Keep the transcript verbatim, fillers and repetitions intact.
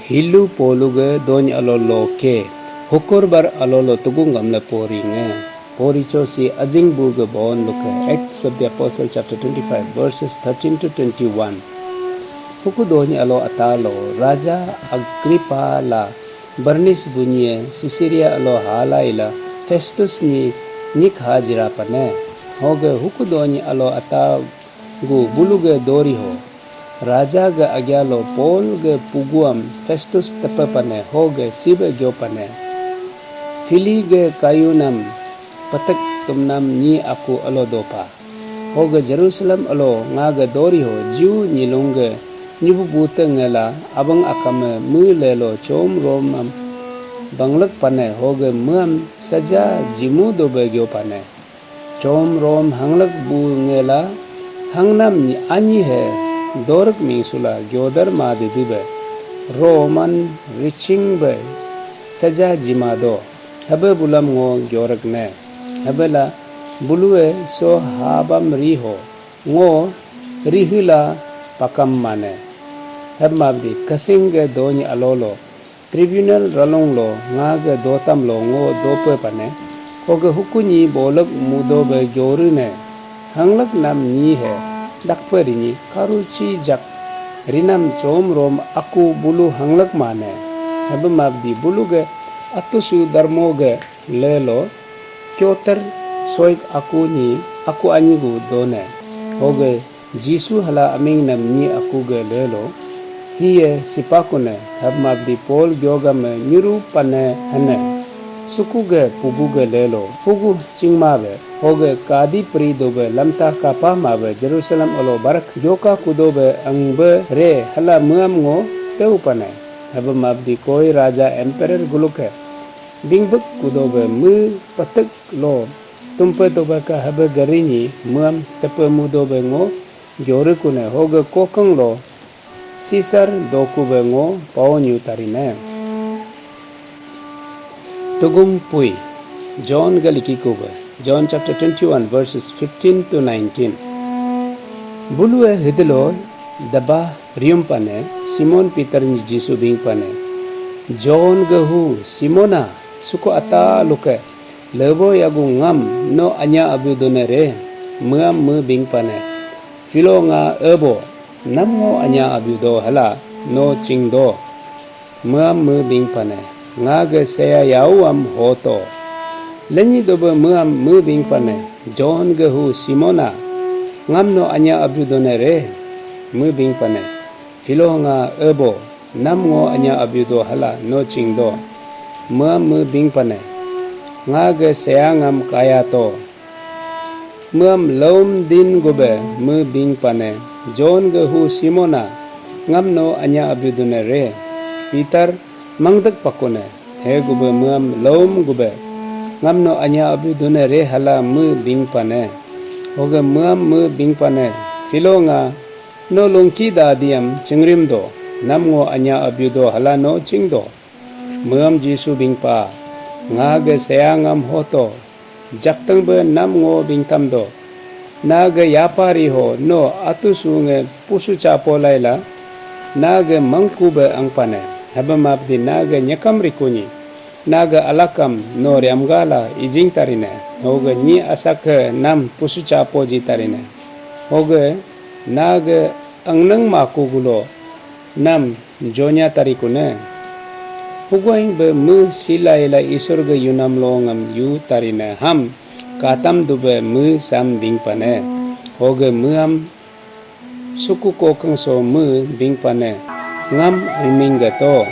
Hilu polu ge dony alo lo ke, hukur bar alo lo tugung gamle pori nge. Pori cho si ajing bu ge bon luke. Acts of the Apostle chapter twenty-five, verses thirteen to twenty-one. Huku dony alo ata lo, Raja Agrippa la Bernis bunyi Caesarea alo halai la Festus ni nyik hajira pane. Hoge huku dony alo ata gu bulu ge dori ho. Raja ge agya lo Paul ge puguam Festus tepe pane hoge sibe gyo pane. Fili ge kayunam patek tumnam nyi aku alo dopa. Hoge Jerusalem alo nga ge dori ho Jew nyilung ge nyibu bute ngela abang akame me lelo chom Rom am banglek pane hoge meam saja jimu dobe gyo pane. Chom Rom hanglek bu ngela hangnam nyi anyi he dorek mingsula gyodar ma didibe Roman riching be saja jima do. Hebe bulam ngo gyorek ne. Hebe la bulue so habam ri ho. Ngo rihila pakam mane. Heb mabdi kasing ge dony alolo. Tribunal ralong lo nga ge dotam lo ngo dope pane. Hoge hukunyi bolek mudo be gyoru ne. Hanglek nam nyi he. Dakpe rinyi karuchi jak. Rinam chom Rom aku bulu hanglek mane. Hebe mabdi bulu ge atusu darmo ge lelo kyoter soik aku nyi aku anyigu done. Hoge Jisu hala aming nam nyi aku ge lelo hiye sipakune. Hab mabdi Paul gyogame nyuru pane hane. Suku ge pugu ge lelo pugu chingma be hoge kadi pri dobe lamta kapa mabe Jerusalem alo barak gyoka kudobe angbe re hala meam ngo teu pane. Hab mabdi koi raja emperor guluke bingbek kudobe me patek lo tumpe dobe ka hebe garinyi meam tepe mudobe ngo gyore kune hoge kokeng lo Caesar dokube ngo pao nyu tarine. Tugung pui John ga liki kube John chapter twenty-one verses fifteen to nineteen. Bulue hidelo daba rium pane Simon Peter ni Jisu bing pane. John ga hu Simona suku ata luke lebo yagu ngam no anya abu done re. Meam me bing pane. Filo nga ebo nam ngo anya abu do hala no ching do. Meam me bing pane. Nga ge seya yau am hoto. Lenyi dobe meam me bing pane. John ge hu Simona ngam no anya abu done re. Me bing pane. Filo nga ebo nam ngo anya abu do hala no ching do. Meam me bing pane. Nga ge seya ngam kaya to. Meam laum din gube me bing pane. John ge hu Simona ngam no anya abu dune re. Peter mangdek pakune he gube meam laum gube ngam no anya abu dune re hala me bing pane. Hoge meam me bing pane. Filo nga no lungki da diam chingrim do. Nam ngo anya abu do hala no ching do. Meam Jisu bingpa. Nga ge seya ngam hoto. Jakteng be nam ngo bingtam do. Na ge yapa ri ho no atu su nge pusu chapo laila. Na ge mangku be angpane. Hebe mapdi na ge nyekam rikunyi. Na ge alakam no riamgala ijing tarine. Hoge nyi asak he nam pusu chapo ji tarine. Hoge na ge angnang maku gulo nam jonya tarikune. Puguaing be me sila ila Isor ge yunam lo ngam yu tarine ham katam dube me sam bing pane. Hoge me am suku kokang so me bing pane. Ngam angming gato.